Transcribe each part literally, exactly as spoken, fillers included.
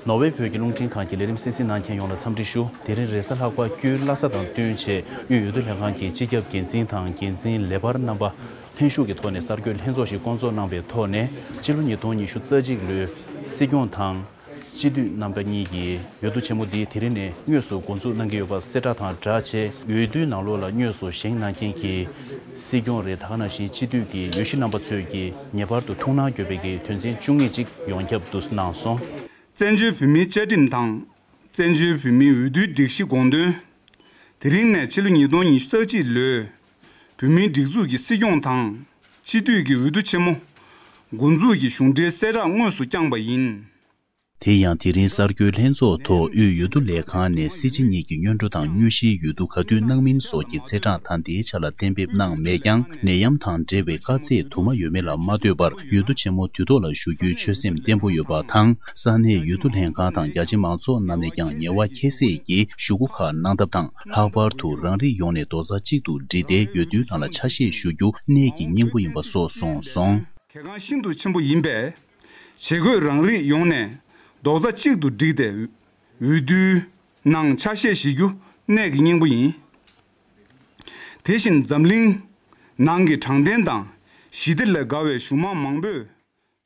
ནོར་ཝེ་བོད་ཀྱི་རླུང་འཕྲིན་ཁང་གི་ལས་རིམ་གསན་གཟིགས་གནང་མཁན་ཡོངས་ལ་འཚམས་འདྲི་ཞུ། དེ་རིང་རེས་གཟའ་ལྷག་པ་དཀྱུས་སླ་གཟའ་དང་བསྟུན་ཆེད་དབུས་འོས་བསྡུ་ལྷན་ཁང་གི་སྤྱི་ཁྱབ་འགན་འཛིན་དང་འགན་འཛིན་ལས་འཕར་རྣམ་པ་ལྷན་ཞུགས་ཀྱི་ཐོག་ནས་གསར་འགོད་ལྷན་ཚོགས་ཤིག་བསྐོང་ཚོགས་གནང་པའི་ཐོག་ནས་ཕྱི་ལོ་ཉིས་སྟོང་ཉི་ཤུ་རྩ་གཅིག་ལོའི་སྲིད་སྐྱོང་དང་སྤྱི་འཐུས་རྣམ་པ་གཉིས་ཀྱི་འོས་བསྡུ་ཆེན་མོ་འདི་དེ་རིང་ནས་དངོས་སུ་འགོ་འཛུགས་གནང་གི་ཡོད་པ་གསལ་བསྒྲགས་དང་སྦྲགས་ཆེད་འོས་བསྡུའི་ནང་ལོགས་ལ་དངོས་སུ་བཞེངས་གནང་མཁན་གྱི་སྲིད་སྐྱོང་རེད། ད་ག་ནང་བཞིན་སྤྱི་འཐུས་ཀྱི་འོས་གཞི་རྣམ་པ་ཚོས་ཀྱིས་ངེས་པར་དུ་ཐུགས་སྣང་དགོས་པའི་གི་དོན་ཚན་བཅུ་གཉིས་ཅིག་ཡོངས་ཁྱབ་ཏུ་གནང་སོང་། བཙན་བྱོལ་བོད་མིའི་བཅའ་ཁྲིམས་དང་། བཙན་བྱོལ་བོད་མིའི་འོས་བསྡུའི་སྒྲིག་གཞི་དགོངས་དོན། དེ་རིང་ནས་ཕྱི་ལོ་ཉིས་སྟོང་ཉི་ཤུ་རྩ་གཅིག་ལོའི་བོད་མིའི་སྒྲིག་འཛུགས་ཀྱི་སྲིད་སྐྱོང་དང་། སྤྱི་འཐུས་ཀྱི་འོས་བསྡུ་ཆེན་མོ། འགོ་འཛུགས་ཀྱི་གཞུང་འབྲེལ་གསལ་བསྒྲགས་དངོས་སུ་བསྐྱངས་པ་ཡིན། དེ་ཡང་དེ་རིང་གསར་འགོད་ལྷན་ཚོགས་ཐོག་དབུས་འོས་བསྡུ་ལས་ཁང་ནས་སྲིད་སྤྱི་གཉིས་ཀྱི་སྔོན་འགྲོ་དང་དངོས་གཞིའི་འོས་བསྡུ་ག་དུས་གནང་མིན་སོགས་ཀྱི་ཚེས་གྲངས་ད་ལྟའི་ཆ་ལ་གཏན་འབེབས་གནང་མེད་ཀྱང་། ནད་ཡམས་དང་འབྲེལ་བའི་དཀའ་ཚེགས་དུ་མ་ཡོད་མེད་ལ་མ་ལྟོས་པར་འོས་བསྡུ་ཆེན་མོ་དུས་ཐོག་ལ་ཞུ་རྒྱུའི་ཆོད་སེམས་བརྟན་པོ་ཡོད་པ་དང་། ས་གནས་འོས་བསྡུ་ལྷན་ཁང་དང་རྒྱ་ཆེ་མང་ཚོགས་རྣམས་ནས་ཀྱང་ཉེ་བ་ཁྱད་བསད་ཀྱིས་ཞུ་སྒོ་ཁག་གནང་ཐབས་དང་། ལྷག་པར་དུ་རང་རིགས་ཡོངས་ནས་རྡོག་རྩ་གཅིག་ཏུ་བསྒྲིལ་ཏེ་འོས་བསྡུའི་ནང་ལ་ཆ་ཤས་ཞུ་རྒྱུ་གནད་ཀྱི་སྙིང་པོ་ཡིན་པ་སོགས་གསུངས་སོང་། གལ་འགངས་ཤིན་ཏུ་ཆེན་པོ་ཡིན་པས། བྱེད་དགོས། རང་རིགས་ཡོངས་ནས་རྡོག་རྩ་གཅིག་ཏུ་བསྒྲིལ་ཏེ་འོས་བསྡུའི་ནང་ཆ་ཤས་བཞེས་རྒྱུ་གནད་ཀྱི་སྙིང་པོ་ཡིན། དེ་བཞིན་འཛམ་གླིང་ནང་གི་དྲང་བདེན་དང་ཞི་བདེ་ལ་དགའ་བའི་གཞུང་མང་མང་པོས།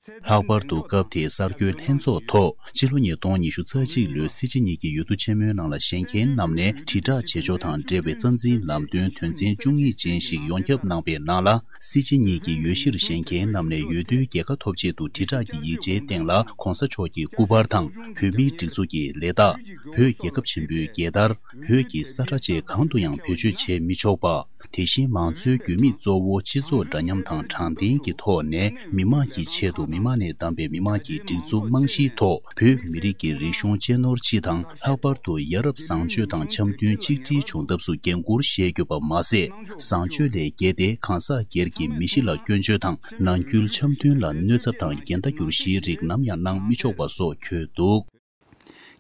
ལྷག་པར་དུ་སྐབས་དེའི་གསར་འགོད་ལྷན་ཚོགས་ཐོག་ཕྱི་ལོ་ཉིས་སྟོང་ཉི་ཤུ་རྩ་གཅིག་ལོའི་སྲིད་སྤྱི་གཉིས་ཀྱི་འོས་བསྡུ་ཆེན་མོའི་ནང་ལ་བཞེངས་མཁན་རྣམས་ནས་དྲིལ་བསྒྲགས་བྱེད་ཕྱོགས་དང་འབྲེལ་བའི་རྩ་འཛིན་ལམ་སྟོན་དོན་ཚན་བཅུ་གཉིས་ཅན་ཞིག་ཡོངས་ཁྱབ་གནང་པའི་ནང་ལ། སྲིད་སྤྱི་གཉིས་ཀྱི་འོས་གཞིར་བཞེངས་མཁན་རྣམས་ནས་འོས་བསྡུའི་རྒྱལ་ཁ་ཐོབ་ཆེད་དུ་དྲིལ་བསྒྲགས་ཀྱི་ཡིག་ཆའི་སྟེང་ལ་༸གོང་ས་མཆོག་གི་སྐུ་པར་དང་། བོད་མིའི་སྒྲིག་འཛུགས་ཀྱི་ལས་རྟགས། བོད་རྒྱལ་ཁབ་ཆེན་པོའི་རྒྱལ་དར། བོད་ཀྱི་ས་ཁྲ་བཅས་གང་དུ་ཡང་བེད་སྤྱོད་བྱེད་མི་ཆོག་པ། དེ་བཞིན་མང་གཙོའི་རྒྱུ་དམིགས་གཙོ་བོ་སྤྱི་ཚོགས་འདྲ་མཉམ་དང་དྲང་བདེན་གྱི་ཐོག་ནས་མི་དམངས་ཀྱི་ཆེད་དུ་མི་དམངས་ནས་བདམས་པའི་མི་དམངས་ཀྱི་སྒྲིག་འཛུགས་རྨང་གཞིའི་ཐོག་བོད་མི་རིགས་ཀྱི་རིག་གཞུང་གཅེས་ནོར་སྤྱི་དང་། ལྷག་པར་དུ་ཡ་རབས་བཟང་སྤྱོད་དང་འཆམ་མཐུན་གཅིག་སྒྲིལ་བྱུང་ཐབས་སུ་འགན་འཁུར་བཞེས་དགོས་པ་མ་ཟད། བཟང་སྤྱོད་ལས་བརྒལ་ཏེ་གང་ཟག་སྒེར་གྱི་མི་གཤིས་ལ་སྐྱོན་བརྗོད་དང་། ནང་ཁུལ་འཆམ་མཐུན་ལ་གནོད་ཚབས་དང་འགལ་ཟླ་བསྒྱུར་བཞིའི་རིགས་ནམ་ཡང་གནང་མི་ཆོག་པ་སོགས་འཁོད་འདུག།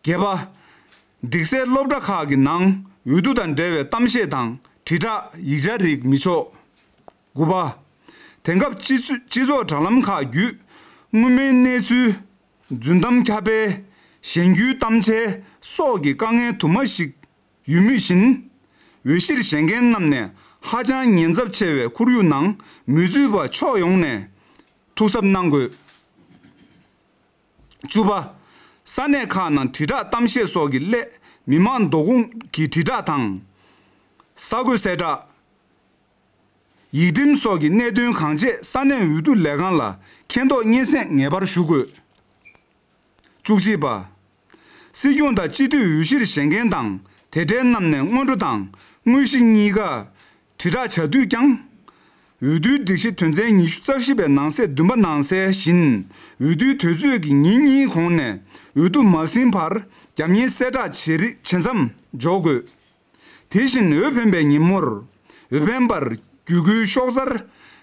བརྒྱད་པ། སྒྲིག་སའི་སློབ་གྲྭ་ཁག་གི་ནང་འོས་བསྡུ་དང་འབྲེལ་བའི་གཏམ་བཤད་དང་དྲིལ་བསྒྲགས་ཡིག་ཆ་རིགས་མི་ཆོག། དགུ་པ། དེང་སྐབས་སྤྱི་ཚོ་སྤྱི་ཚོགས་དྲ་ལམ་ཁག་བརྒྱུད་དངོས་མིན་གནས་ཚུལ། རྫུན་གཏམ་ཁྱབ་སྤེལ། གཞན་རྒྱུད་གཏམ་འཆལ་སོགས་ཀྱི་དཀའ་ངལ་དུ་མ་ཞིག་ཡོད་མུས་བཞིན། འོས་གཞིར་བཞེངས་མཁན་རྣམས་ནས་ཧ་ཅང་ཉེན་ཚབས་ཆེ་བའི་ཁོར་ཡུག་ནང་མི་ཚུད་པ་ཕྱོགས་ཡོངས་ནས་ཐུགས་གཟབ་གནང་དགོས། བཅུ་པ། ས་གནས་ཁག་ནང་དྲིལ་བསྒྲགས་གཏམ་བཤད་སོགས་ཀྱི་སླད་མི་མང་བསྡུ་སྐོང་གི་དྲིལ་བསྒྲགས་དང་། གསར་འགོད་གསལ་བསྒྲགས། ཡིག་ཁྲིམས་སོགས་ཀྱི་གནད་དོན་གང་ཆེ་ས་གནས་འོས་བསྡུ་ལས་ཁང་ལ་མཁྱེན་རྟོགས་སྙན་སེང་ངེས་པར་ཞུ་དགོས། བཅུ་གཅིག་པ། སྲིད་སྐྱོང་དང་སྤྱི་འཐུས་འོས་གཞིར་བཞེངས་མཁན་དང་དེ་འབྲེལ་རྣམས་ནས་སྔོན་འགྲོ་དང་དངོས་གཞི་གཉིས་ཀ་དྲིལ་བསྒྲགས་བྱ་དུས་ཀྱང་། འོས་བསྡུའི་སྒྲིག་གཞི་དོན་ཚན་ཉི་ཤུ་རྩ་བཞི་པའི་ནང་གསེས་བདུན་པ་ནང་གསལ་བཞིན་འོས་བསྡུའི་དུས་ཚོད་ཀྱི་ཉིན་གཉིས་གོང་ནས་འོས་བསྡུ་མ་ཟིན་བར་རྒྱབ་གཉེར་གསལ་བསྒྲགས་བྱེད་རིགས་བྱེད་མཚམས་འཇོག་དགོས། དེ་བཞིན་འོས་འཕེན་པའི་ཉིན་མོར་འོས་འཕེན་པར་བརྒྱུད་སྐུལ་ཤོག་གསར་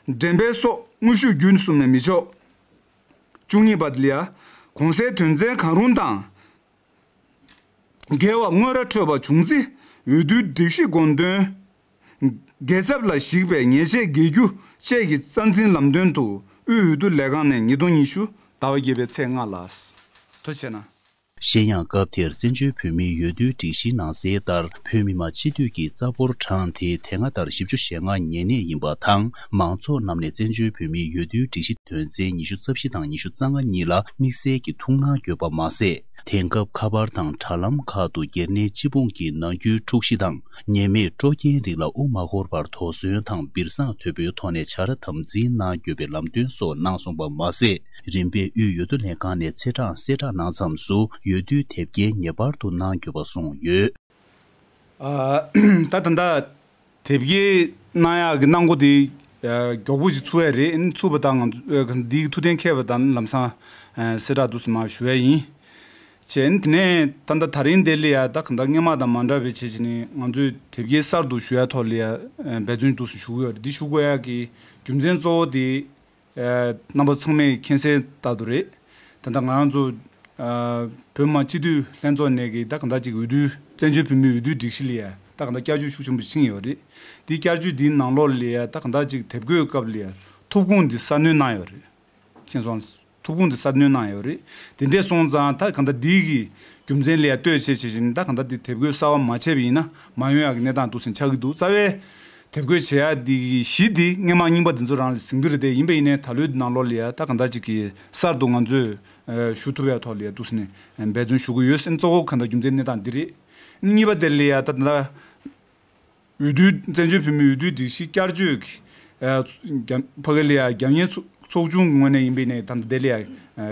འགྲེམས་སྤེལ་སོགས་དངོས་ཤུགས་བརྒྱུད་གསུམ་ནས་མི་ཆོག། བཅུ་གཉིས་པ་ལ་ཡ། གོང་གསལ་དོན་ཚན་གང་རུང་དང་འགལ་བ་དངོས་ར་འཕྲོད་པ་བྱུང་ཚེ་འོས་བསྡུའི་སྒྲིག་གཞི་དགོངས་དོན་འགལ་ཚབས་ལ་གཞིགས་པའི་ཉེས་ཆད་འགེལ་རྒྱུ་བཅས་ཀྱི་རྩ་འཛིན་ལམ་སྟོན་དུ་དབུས་འོས་བསྡུ་ལས་ཁང་ནས་ཉིས་སྟོང་ཉི་ཤུ་ཟླ་བ་བརྒྱད་པའི་ཚེས་ལྔ་ལ། ཐུགས་རྗེ་གནང་། གཞན་ཡང་སྐབས་དེར་བཙན་བྱོལ་བོད་མིའི་འོས་བསྡུའི་སྒྲིག་གཞིའི་ནང་གསལ་ལྟར་བོད་མི་མང་སྤྱི་འཐུས་ཀྱི་རྩ་འབོར་གྲངས་དེ་དེ་སྔ་ལྟར་བཞི་བཅུ་ཞེ་ལྔ་ཉེ་གནས་ཡིན་པ་དང་། མང་ཚོགས་རྣམས་ནས་བཙན་བྱོལ་བོད་མིའི་འོས་བསྡུའི་སྒྲིག་གཞི་དོན་ཚན་ཉི་ཤུ་རྩ་བཞི་དང་ཉི་ཤུ་རྩ་ལྔ་གཉིས་ལ་དམིགས་བསལ་གྱི་ཐུགས་སྣང་དགོས་པ་མ་ཟད། དེང་སྐབས་ཁ་པར་དང་དྲ་ལམ་ཁག་ཏུ་སྒེར་ནད་སྤྱི་སྤུངས་ཀྱི་ནང་ཁུལ་འཁྲུག་གཞི་དང་། ཉེས་མེད་སྤྲོ་སྐྱེན་རིགས་ལ་དབུ་མ་འཁོར་བར་དོགས་ཟོན་དང་སྦིར་བཟང་དོད་པོའི་ཐོག་ནས་བྱ་ར་དམ་འཛིན་གནང་དགོས་པའི་ལམ་སྟོན་སོགས་གནང་སོང་པ་མ་ཟད། རིམ་པས་དབུས་འོས་བསྡུ་ལྷན་ཁང་ནས་ཚེས་གྲངས་གསལ་བསྒྲགས་གནང་མཚམས་སུ་འོས་བསྡུའི་དེབ་སྐྱེལ་ངེས་པར་དུ་གནང་དགོས་པ་གསུངས་ཡོད། ཨ། ད་ད་ལྟ་དེབ་སྐྱེལ་གནང་ཡག་གི་གནང་སྒོ་དེ་ཨ་མགྱོགས་པོ་ཞིག་ཚུགས་ཡ་རེད། ཨ་ནི་ཚུགས་པ་དང་ང་ཚོ་ཨ་འདིའི་ཐུགས་གཏན་འཁེལ་བ་དང་ལམ་སང་ཨ་གསལ་བསྒྲགས་འདུག་སེ་མར་ཞུ་ཡ་ཡིན། བྱས་ཨ་ནི་དེ་ནས་ད་ལྟ་ད་རིང་འདི་ལ་ཡ་ད་ག་ད་སྔོན་མ་དང་མ་འདྲ་བའི་བྱས་བྱས་ནས་ང་ཚོས་དེབ་སྐྱེལ་གསར་དུ་ཞུ་ཡ་ཐོག་ལ་ཡ་ཨ་འབད་བརྩོན་འདུག་སེ་ཞུ་གི་ཡོད་རེད། འདི་ཞུ་དགོས་ཡག་གི་རྒྱུ་མཚན་གཙོ་བོ་དེ། ཨ་རྣམ་པ་ཚང་མས་མཁྱེན་གསལ་ལྟར་དུ་རེད། ད་ལྟ་ང་རང་ཚོ་ཨ་བོད་མི་མང་སྤྱི་འཐུས་ལྷན་ཚོགས་ནས་ཀྱི་ད་གང་ལྟར་ཅིག་འོས་བསྡུ་བཙན་བྱོལ་བོད་མིའི་འོས་བསྡུའི་སྒྲིག་གཞི་ལ་ཡ་ད་གང་ལྟར་བསྐྱར་བཅོས་ཤུགས་ཆེན་པོ་ཕྱིན་ཡོད་རེད། དེ་བསྐྱར་བཅོས་འདིའི་ནང་ལོགས་ལ་ཡ་ད་གང་ལྟར་ཅིག་དེབ་འགོད་སྐབས་ལ་ཡ་ཐོབ་ཁུངས་འདི་གསར་སྣོན་གནང་ཡོད་རེད། མཁྱེན་སོང་། ཐུགས་དགོངས་དེ་གསར་སྣོན་གནང་ཡོད་རེད། དེ་འདྲས་སོང་ཙང་ད་གང་ལྟར་འདི་གི་རྒྱུ་མཚན་ལ་ཡ་ལྟོས་བྱས་བྱས་བཞིན་ད་གང་ལྟར་འདི་དེབ་འགོད་གསར་པ་མ་བྱས་པ་ཡིན་ན་མ་ཡོང་ཡག་གི་གནས་སྟངས་འདུག་སེ་ཆགས་ཀྱི་འདུག་རྩ་བའི་དེབ་འགོད་བྱེད་ཡག་འདི་གི་གཞི་འདི་སྔས་མ་རྙིང་པ་འདི་ཚོ་རང་ལ་ཟིན་གྱི་རེད་དེ། ཡིན་པ་ཡིན་ནའི་ད་ལོའི་འདི་ནང་ལོགས་ལ་ཡ་ད་གང་ལྟར་ཅིག་གི་གསར་དུ་ང་ཚོས་ཨ་ཞུ་ཐུབ་ཡག་ཐོག་ལ་ཡ་འདུག་སེ་ནས་འབད་བརྩོན་ཞུ་གི་ཡོད། ཨ་ནི་གཙོ་བོ་གང་ལྟར་རྒྱུ་མཚན་གནས་སྟངས་འདི་རེད། ཨ་ནི་གཉིས་པ་དེ་ལ་ཡ་ད་ད་འོས་བསྡུའི་བཙན་བྱོལ་བོད་མིའི་འོས་བསྡུའི་སྒྲིག་གཞི་བསྐྱར་བཅོས་ཀྱི་ཨ་རྒྱ་ཕ་གི་ལ་ཡ་རྒྱབ་གཉེར་ཚོགས་ཚོགས་ཆུང་གི་ངོས་ནས་ཡིན་པའི་ནས་ད་ལྟ་དེ་ལ་ཡ་ཨ་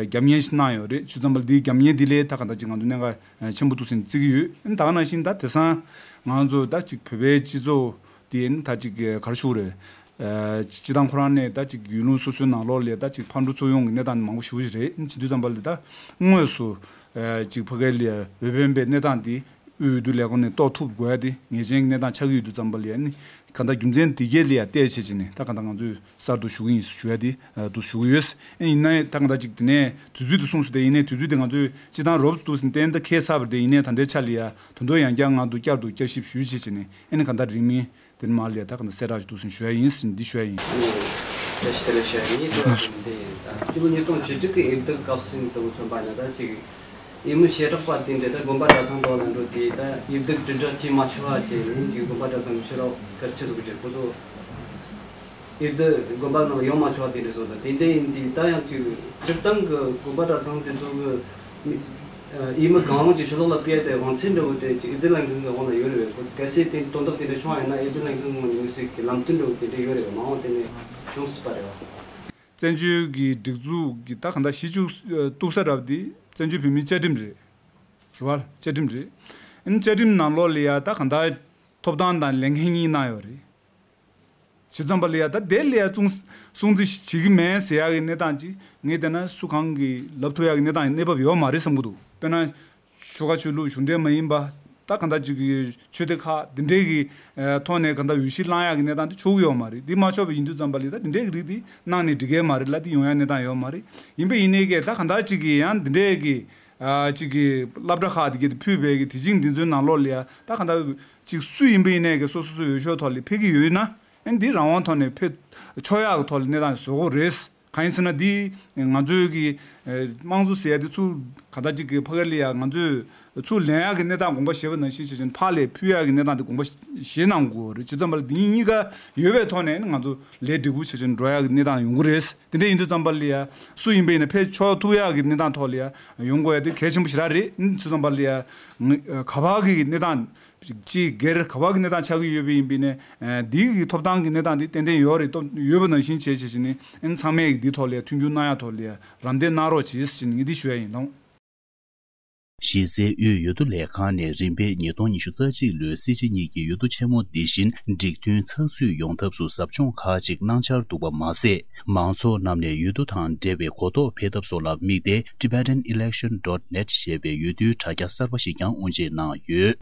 རྒྱབ་གཉེར་ཞིག་གནང་ཡོད་རེད། བྱས་ཙང་པ་འདིའི་རྒྱབ་གཉེར་འདི་ལས་ད་ག་འདྲ་ཅིག་ང་ཚོ་གནད་འགག་ཆེན་པོ་འདུག་ཟེར་བརྩི་གི་ཡོད། ད་ག་ནང་བཞིན་ད་དེང་སང་ང་ཚོ་ད་ཅིག་བོད་པའི་སྤྱི་ཚོགས་དེ་ད་ཅིག་ག་རེ་ཞུ་དགོས་རེད། ཨ་སྤྱི་བཏང་ཁོ་རང་ནས་ད་ཅིག་ཡུལ་ལུང་སོ་སོའི་ནང་ལོགས་ལ་ད་ཅིག་ཕར་འགྲོ་ཚུར་ཡོང་གི་གནས་སྟངས་མང་པོ་ཞེ་པོ་ཅིག་རེད། བྱེད་དུས་ཙམ་པ་ལ་ད་དངོས་སུ་ཨ་ཅིག་ཕ་གི་ལ་འོས་འཕེན་པའི་གནས་སྟངས་དེ་དབུས་འོས་བསྡུ་ལས་ཁུངས་ནས་རྟོགས་ཐུབ་དགོས་ཡ་དེ་ངེས་ཅན་གྱི་གནས་སྟངས་ཆགས་ཀྱི་ཡོད་དུས་ཙམ་པ་ལ་ཡ་ནི་གང་ལྟར་རྒྱུ་མཚན་དེ་གས་ལ་ཡ་བལྟས་བྱས་བྱས་ནས་ད་གང་ལྟར་ང་ཚོས་གསར་དུ་ཞུ་གི་ཡིན་ཞུ་ཡ་དེ་ཨ་འདུག་ཞུ་གི་ཡོད། ཨ་ཡིན་ནའི་ད་གང་ལྟར་ཅིག་དེ་ནས་དུས་ཚོད་དེ་གསུངས་སོང་། དེ་ཡིན་ནའི་དུས་ཚོད་དེ་ང་ཚོས་སྤྱི་བཏང་རོབ་ཙམ་འདུག་ཟེར་གཏན་ད་ཁེལ་ཚར་བ་རེད། དེ་ཡིན་ནའི་ད་ལྟའི་ཆ་ལ་ཡ་ད་དུང་ཡང་བསྐྱར་ང་ཚོ་བསྐྱར་དུ་བསྐྱར་ཞིབ་ཞུས་བྱས་བྱས་ནས་ཨ་ནི་གང་ལྟར་རིང་མིན་དེ་ནས་མར་ལ་ཡ་ད་གང་ལྟར་གསལ་བསྒྲགས་ཞིག་འདུག་ཟེར་ཞུ་ཡ་ཡིན་ཟེར་འདི་ཞུ་ཡ་ཡིན། བཀྲ་ཤིས་བདེ་ལེགས་ཞུ་ཡ་ཡིན། དེ་ད་སྤྱི་ལོ་ཉིས་སྟོང་བཅུ་དྲུག་གི་དབྱིབས་སྡུག་སྐབས་སུ་དུ་མཚོན་པ་ཡིན་ན་ད་ཅིག་ཡིད་སྨོན་བྱེ་བྲག་པ་དེ་འདྲ་ད་དགོན་པ་གྲྭ་ཚང་དུ་ལ་འགྲོ་དེ་ད་དབྱིབས་སྡུག་དྲིལ་བསྒྲགས་བྱེད་མ་ཆོག་པ་བྱས་ནས་ཅིག་དགོན་པ་གྲྭ་ཚང་གི་ཕྱི་རོགས་སྐར་ཆུ་ཚོད་དྲུག་ཁོ་ཚོ་དབྱིབས་སྡུག་དགོན་པ་ནང་ཡོང་མ་ཆོག་པ་དེ་འདྲ་བཟོ། ད་དེ་འདྲ་ཡིན་དུས་ད་ཡང་ཅིག་སྤྱིར་བཏང་གི་དགོན་པ་གྲྭ་ཚང་དེ་ཚོ་གི་ཡིད་སྨོན་གང་རུང་གི་ཕྱི་ལོགས་ལ་ཕུལ་ཡ་དེ་དབང་ཚད་འདྲ་བོ་དེ་ཅིག་དབྱིབས་སྡུག་ལས་འགུལ་གི་དབང་ལ་ཡོད་རེད་པས། ཁོ་ཚོ་གལ་སྲིད་དེ་དོན་དག་དེ་འདྲ་བྱུང་བ་ཡིན་ན་དབྱིབས་སྡུག་ལས་འགུལ་ངོ་ཉུང་ཟིག་གི་ལམ་སྟོན་འདྲ་བོ་དེ་འདྲ་ཡོད་རེད་པས། མ་འོངས་དེ་ནས་བྱུང་སྲིད་པ་རེད་པ། བཙན་བྱོལ་གྱི་སྒྲིག་འཛུགས་ཀྱི་ད་གང་ལྟར་གཞི་བཅུག་གཏུག་ས་རབ་འདི་བཙན་བྱོལ་བོད་མིའི་བཅའ་ཁྲིམས་རེད། རེད་བ། བཅའ་ཁྲིམས་རེད། ཨ་ནི་བཅའ་ཁྲིམས་ནང་ལོགས་ལ་ཡ་ད་གང་ལྟར་ཐོབ་ཐང་དང་ལས་འགན་གཉིས་གནང་ཡོད་རེད། བྱས་ཙང་པ་ལ་ཡ་ད་དེ་ལ་ཡ་སྲུང་སྲུང་བརྩི་བྱེད་ཀྱི་མེད་ཟེར་ཡག་གི་གནས་སྟངས་ཅིག་ངས་བལྟས་ན་སུ་གང་གིས་ལབ་ཐུབ་ཡག་གི་གནས་སྟངས་གནས་བབ་ཡོད་མ་རེད་བསམ་གྱི་འདུག་དཔེར་ན། ཆོལ་ཁ་ཆོས་ལུགས་གཞུང་འབྲེལ་མ་ཡིན་པ་ད་གང་ལྟར་ཅིག་གི་ཆོས་སྡེ་ཁག་འདི་འདྲའི་གི་ཨ་ཐོག་ནས་གང་ལྟར་འོས་གཞི་བླང་ཡག་གི་གནས་སྟངས་དེ་ཆོག་གི་ཡོད་མ་རེད། འདི་མ་ཆོག་པ་ཡིན་དུས་ཙམ་པ་ལ་ད་འདི་འདྲའི་གི་རིགས་འདི་གནང་ནས་འགྲིག་གི་མ་རེད་ལ། འདི་ཡོང་ཡག་གནས་སྟངས་ཡོད་མ་རེད། ཡིན་པ་ཡིན་ནའི་གི་ད་གང་ལྟར་ཅིག་གི་ཡང་འདི་འདྲའི་གི་ཨ་ཅིག་གི་སློབ་གྲྭ་ཁག་དེ་གི་ཕུད་པའི་གི་དེ་བཞིན་འདི་ཚོའི་ནང་ལོགས་ལ་ཡ་ད་གང་ལྟར་ཅིག་སུ་ཡིན་པ་ཡིན་ནའི་གི་སོ་སོ་སོའི་འོས་ཤོག་ཐོག་ལ་ཕེབས་ཀྱི་ཡོད་ན་ཨ་འདི་རང་དབང་ཐོག་ནས་ཕེབས་ཆོག་ཡག་གི་ཐོག་ལ་གནས་སྟངས་བཟོ་དགོས་རེད། གང་ཡིན་ཟེར་ན་འདི་ང་ཚོའི་གི་ཨ་དམངས་གཙོ་ཟེར་ཡ་འདི་ཚུར་གང་ལྟར་ཅིག་གི་ཕ་གི་ལ་ཡ་ང་ཚོས་ཚུར་ལེན་ཡག་གི་གནས་སྟངས་དགོངས་པ་བཞེས་པ་ནང་བཞིན་བྱས་བྱས་ཕར་ལ་ཕུལ་ཡག་གི་གནས་སྟངས་འདི་དགོངས་པ་བཞེས་གནང་དགོས་རེད། བྱས་ཙང་པ་ལ་འདི་གཉིས་ཀ་ཡོད་པའི་ཐོག་ནས་ང་ཚོ་ལས་འབྲས་བུ་བྱས་བྱས་འགྲོ་ཡག་གི་གནས་སྟངས་ཡོང་གི་རེད། དེ་འདྲ་ཡིན་དུས་ཙམ་པ་ལ་ཡ་སུ་ཡིན་པ་ཡིན་ན་ཕེབས་ཆོག་ཐུབ་ཡག་གི་གནས་སྟངས་ཐོག་ལ་ཡ་ཡོང་དགོས་ཡ་དེ་གལ་ཆེན་པོ་ཞེ་དྲག་རེད། བྱས་ཙང་པ་ལ་ཡ་ག་བ་གི་གནས་སྟངས་ཅིག་སྒེར་ག་བ་གི་གནས་སྟངས་ཆགས་ཀྱི་ཡོད་པ་ཡིན་པ་ཡིན་ནའི་འདི་གི་ཐོབ་ཐང་གི་གནས་སྟངས་འདི་ཏན་ཏན་ཡོད་རེད། ཡོད་པ་ནང་བཞིན་བྱས་བྱས་བྱས་ནས་ཨ་ཚང་མས་འདི་ཐོག་ལ་ཡ་མཐུན་འགྱུར་གནང་ཡ་ཐོག་ལ་ཡ་རམ་འདེགས་གནང་རོགས་གྱིས་ཟེར་ནས་ངས་འདི་ཞུ་ཡ་ཡིན་ལགས། གཞིས་རྩེའི་དབུས་འོས་བསྡུ་ལས་ཁང་ནས་རིམ་པས་ཉིས་སྟོང་ཉི་ཤུ་རྩ་གཅིག་ལོའི་སྲིད་སྤྱི་གཉིས་ཀྱི་འོས་བསྡུ་ཆེན་མོ་འདི་བཞིན་འགྲིག་མཐུན་ཚགས་ཚུད་ཡོང་ཐབས་སུ་ཟབ་སྦྱོང་ཁག་ཅིག་གནང་འཆར་འདུག་པ་མ་ཟད། མང་ཚོགས་རྣམས་ནས་འོས་བསྡུ་དང་འབྲེལ་བའི་གོ་རྟོགས་འཕེལ་ཐབས་སོགས་ལ་དམིགས་ཏེ། Tibetan Election dot net ཞེས་པའི་འོས་བསྡུའི་དྲ་རྒྱ་གསར་པ་ཞིག་ཀྱང་དབུ་འབྱེད་གནང་ཡོད།